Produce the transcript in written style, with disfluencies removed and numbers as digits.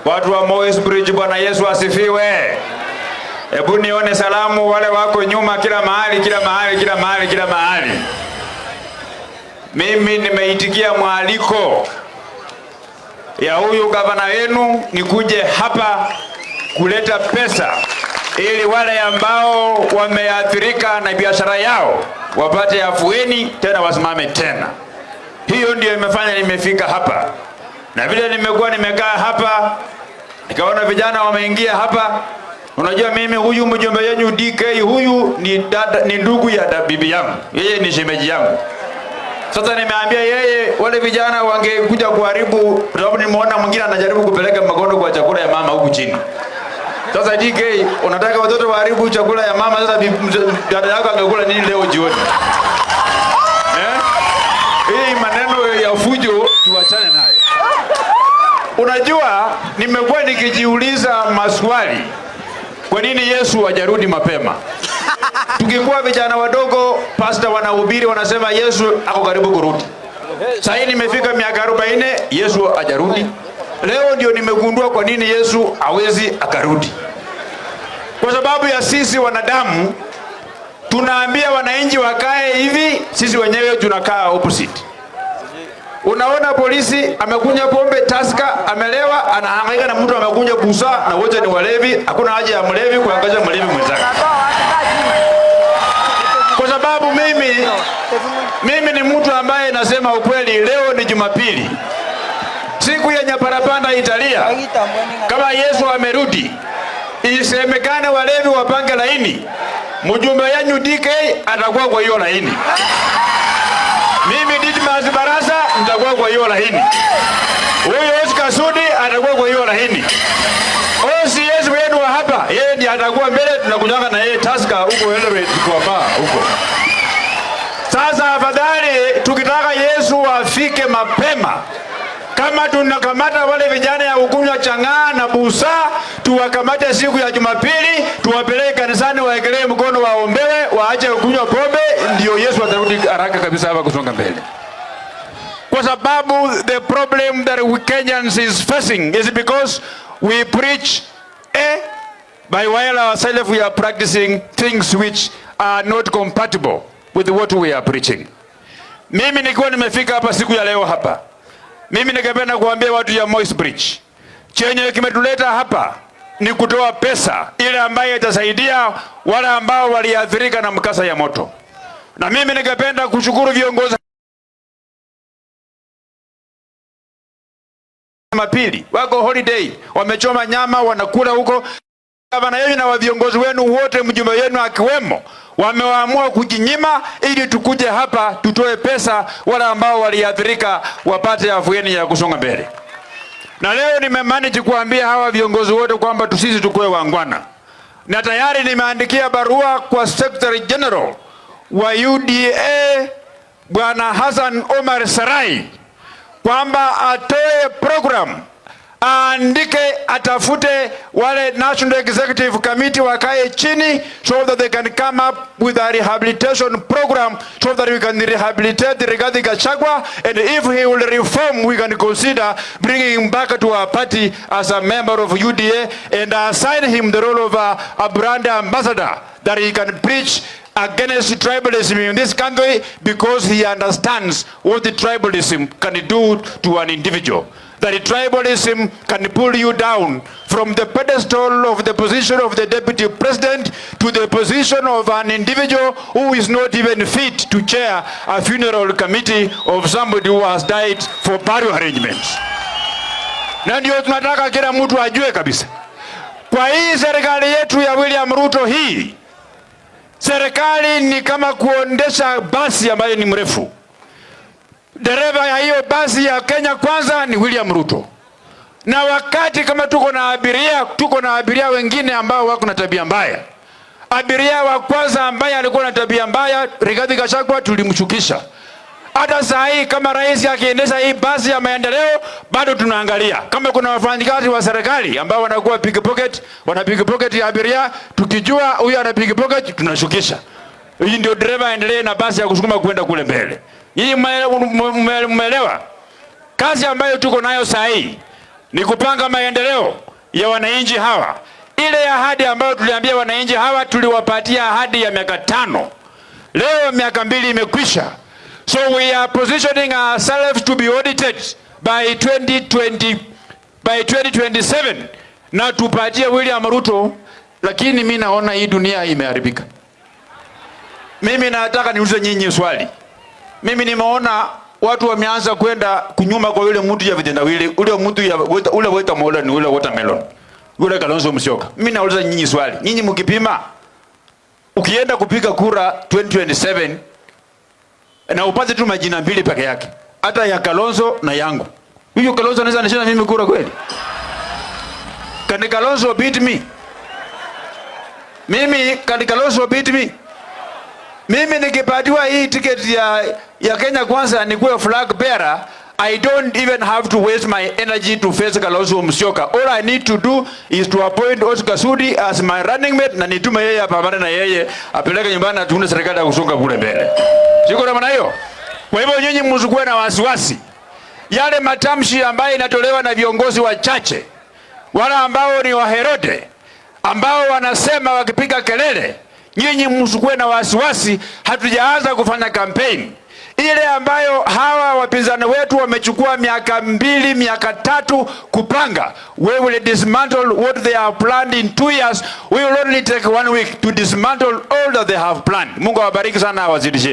Watu wa Moi's Bridge, Bwana Yesu asifiwe. Hebu nione salamu wale wako nyuma, kila mahali, kila mahali, kila mahali, kila mahali. Mimi nimeitikia mwaliko ya huyu gavana wenu nikuje hapa kuleta pesa ili wale ambao wameathirika na biashara yao wapate afueni tena wasimame tena. Hiyo ndio imefanya nimefika hapa, na vile nimekuwa nimekaa hapa nikaona vijana wameingia hapa. Unajua mimi huyu mjumbe yenu DK huyu ni dada, ni ndugu ya bibi yangu, yeye ni shemeji yangu. Sasa nimeambia yeye wale vijana wangekuja kuharibu, kwa sababu nimeona mwingine anajaribu kupeleka magondo kwa chakula ya mama huku chini. Sasa DK, unataka watoto waharibu chakula ya mama? Sasa dada yako angekula nini leo jioni? Eh? Hii maneno ya fujo tuachane nayo. Unajua, nimekuwa nikijiuliza maswali, kwa nini Yesu hajarudi mapema? Tukikuwa vijana wadogo, pastor wanahubiri wanasema Yesu ako karibu kurudi. Sasa hii nimefika miaka 40, Yesu hajarudi. Leo ndio nimegundua kwa nini Yesu hawezi akarudi. Kwa sababu ya sisi wanadamu tunaambia wananchi wakae hivi, sisi wenyewe tunakaa opposite. Unaona polisi amekunywa pombe Tusker, amelewa, anahangaika na mtu amekunywa busaa, na wote ni walevi. Hakuna haja ya mlevi kuangalia mlevi mwenzake. Kwa sababu mimi ni mtu ambaye nasema ukweli. Leo ni Jumapili, siku yenye parapanda italia. Kama Yesu amerudi, isemekane walevi wapange laini, mjumbe yenyu DK atakuwa kwa hiyo laini. Mimi Didmas Barasa nitakuwa kwa hiyo laini. Huyu Oscar Sudi atakuwa kwa hiyo laini. OCS wenu wa hapa, yeye ndiye atakuwa mbele, tunakunyanga na yeye Tusker huko Eldoret kwa baa huko. Sasa afadhali tukitaka Yesu afike mapema, kama tunakamata wale vijana ya kukunywa chang'aa na busaa, tuwakamate siku ya Jumapili, tuwapeleke kanisani, waekelee mkono, waombewe, waache kunywa pombe, ndio Yesu atarudi haraka kabisa hapa kusonga mbele. Kwa sababu the problem that we Kenyans is facing is because we preach A, by while ourselves we are practicing things which are not compatible with what we are preaching. Mimi nikiwa nimefika hapa siku ya leo hapa, mimi ningependa kuambia watu ya Moi's Bridge, chenye kimetuleta hapa ni kutoa pesa ile ambayo itasaidia wale ambao waliathirika na mkasa ya moto, na mimi ningependa kushukuru viongozi Jumapili wako holiday, wamechoma nyama wanakula huko. Gavana yenu na viongozi wenu wote, mjumbe wenu akiwemo, wameamua kujinyima ili tukuje hapa tutoe pesa wale ambao waliathirika wapate afueni ya kusonga mbele. Na leo nimemanage kuambia hawa viongozi wote kwamba sisi tukue wangwana, na tayari nimeandikia barua kwa Secretary General wa UDA Bwana Hassan Omar Sarai kwamba atoe program, aandike, atafute wale National Executive Committee wakae chini so that they can come up with a rehabilitation program so that we can rehabilitate Rigathi Gachagua, and if he will reform, we can consider bringing him back to our party as a member of UDA and assign him the role of a brand ambassador that he can preach against tribalism in this country, because he understands what the tribalism can do to an individual. That the tribalism can pull you down from the pedestal of the position of the deputy president to the position of an individual who is not even fit to chair a funeral committee of somebody who has died for burial arrangements. Na ndio tunataka kila mtu ajue kabisa. Kwa hii serikali yetu ya William Ruto hii, serikali ni kama kuondesha basi ambayo ni mrefu. Dereva ya hiyo basi ya Kenya Kwanza ni William Ruto. Na wakati kama tuko na abiria, tuko na abiria wengine ambao wako na tabia mbaya. Abiria wa kwanza ambaye alikuwa na tabia mbaya, Rigathi Gachagua, tulimshukisha. Hata saa hii kama rais akiendesha hii basi ya maendeleo, bado tunaangalia kama kuna wafanyikazi wa serikali ambao wanakuwa pickpocket, wana pickpocket ya abiria, tukijua huyu ana pickpocket tunashukisha. Hii ndio dereva aendelee na basi ya kusukuma kwenda kule mbele. Hii mmeelewa? Kazi ambayo tuko nayo saa hii ni kupanga maendeleo ya wananchi hawa. Ile ahadi ambayo tuliambia wananchi hawa, tuliwapatia ahadi ya miaka 5. Leo miaka 2 imekwisha. So we are positioning ourselves to be audited by 2020, by 2027 na tupatie William Ruto, lakini mimi naona hii dunia imeharibika. Mimi nataka niulize nyinyi swali. Mimi nimeona watu wameanza kwenda kunyuma kwa yule mtu ya vitendawili, ule mtu ya ule watermelon, ule watermelon, ule Kalonzo Musyoka. Mimi nauliza nyinyi swali. Nyinyi mkipima, ukienda kupiga kura 2027 na upate tu majina mbili peke yake, hata ya Kalonzo na yangu, huyo Kalonzo anaweza nishinda mimi kura kweli? Can Kalonzo beat me? Mimi, can Kalonzo beat me? Mimi nikipatiwa hii ticket ya Kenya Kwanza nikuwe flag bearer, I don't even have to waste my energy to face Kalonzo Musyoka. All I need to do is to appoint Oscar Sudi as my running mate na nitume yeye apambane na yeye apeleke nyumbani na tuunde serikali ya kusonga kule mbele. Siko namna hiyo. Kwa hivyo nyinyi msikuwe na wasiwasi. Yale matamshi ambayo inatolewa na viongozi wachache wale ambao ni wa Herode ambao wanasema wakipiga kelele, nyinyi msikuwe na wasiwasi, hatujaanza kufanya campaign ile ambayo hawa wapinzani wetu wamechukua miaka 2, miaka 3 kupanga. We will dismantle what they have planned in 2 years. We will only take one week to dismantle all that they have planned. Mungu awabariki sana, awazidishie.